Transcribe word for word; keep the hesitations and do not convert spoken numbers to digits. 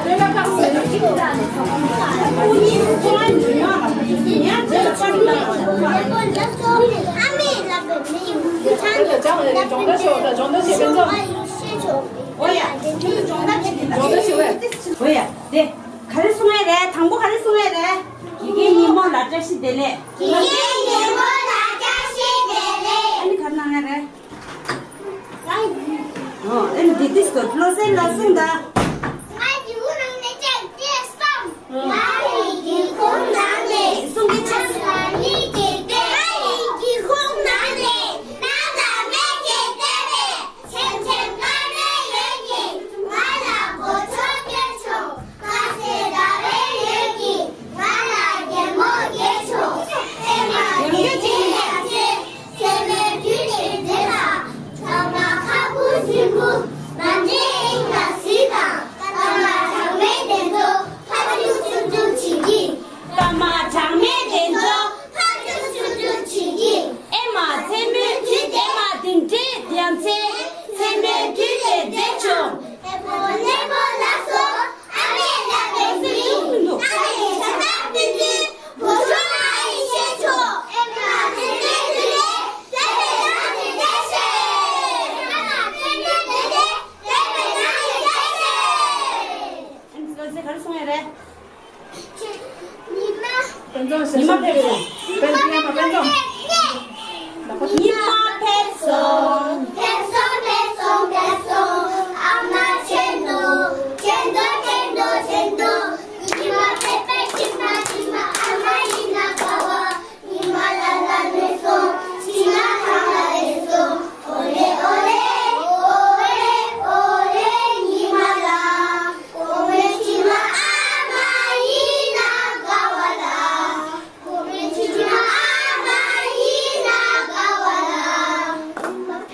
འོ་ཡ། འདི་ག་རེ་གསུང་ཡ་རེད། དང་པོ་ག་རེ་གསུང་ཡ་རེད། དགེ་རྒན་ཉིན་མོ་ལ་བཀྲ་ཤིས་བདེ་ལེགས། དགེ་རྒན་ཉིན་མོ་ལ་བཀྲ་ཤིས་བདེ་ལེགས། ཨ་ནི་ག་རེ་གནང་ཡ་རེད། ཨོ། ཨེ་འདི་དུས་སུ་བློ་གསལ་ལ་གསུངས་དང་། ང་ཡི་སྒེའུ་ཁུང་ནང་ནས། གསུང་གི་ཆོག་ང་ཡི་སྒེའུ་ཁུང་ནང་ནས། ང་དང་མེ་ཀྱི་ལྟེ་བའི། ཆེམ་ཆེམ་དཀར་མོའི་འོད་ཀྱིས། ང་ལ་གོ་ཆོག་སྐྱོན་ཆོག་ཁ་ཟས་ཟླ་བའི་འོད་ཀྱིས། ང་ལ་རྒན་མོ་རྒྱལ་ཆོག་ཨེ་མ་དེ་འདྲའི་ཡ་མཚན། ཚེ་མའི་དུས་དེར་མཛེས་པ། ཚང་མ་ཁ་ཁུ་སིམ་པོ། མ་འདྲེས་དབྱིངས་ལ་གཟིགས་དང་། ལྟ་མ་གྲངས་མེད་དེ་ཚོ་ཕར་རྒྱུག་ཚུར་རྒྱུག་བྱེད་ཀྱིན། ལྟ་མ་གྲངས་མེད་དེ་ཚོ་ཕར་རྒྱུག་ཚུར་རྒྱུག་བྱེད་ཀྱིན། ཨེ་མ་མཚན་མོའི་དུས་དེ་མ་དེ་འདྲའི་ཡ་མཚན། ཚེ་མའི་དུས་དེར་མཛེས་བྱུང་། ཨེ་ཕོ་གནས་པོ་ལ་སོགས། ཨ་མས་བསླབས་པའི་མིང་། ཨ་མས་ཕྱག་རྟགས་ཕུལ་དུས། བུ་ཆུང་ང་ཡི་ཤེས་ཆོག་ཨེ་མ་ཚེ་འདས་དེ་ལས། དེ་བས་ན་དེ་འདས་ཤེས། ཨ་མ་ཚེ་འདས་དེ་ལས། དེ་བས་ན་དེ་འདས་ཤེས། ཨ་ནི་སྐལ་ཚེ་ག་རེ་གསུང་ཡ་རེད། ཉི་མ། ཉི་མ་ཕེབས་སོང་། ཕེབས་སོང་། ཉི་མ་ཕེབས་སོང་། ཕེབས་སོང་། ཕེབས་སོང་། ཕེབས་སོང་། ཕེབས་སོང་། ཨ་མ་ཆེན་མོ། ཆེན་མོ། ཆེན་མོ། ཆེན་མོ། ཉི་མ་ཕེབས་པའི་ཕྱི་མ། ཕྱི་མ་ཨ་མ་ཡིན་ན་དགའ་བ། ཉི་མ་ལ་ལ་མེད་སོང་། ཕྱི་མ་གང་ལ་རེད་སོང་། ཨོ་ལེ་ཨོ་ལེ། ཨོ་ལེ་ཨོ་ལེ། ཉི་མ་ལ། གོང་མའི་ཕྱི་མ་ཨ་མ་ཡིན་ན་དགའ་བ་ལ། གོང་མའི་ཕྱི་མ་ཨ་མ་ཡིན་ན་དགའ་བ་ལ།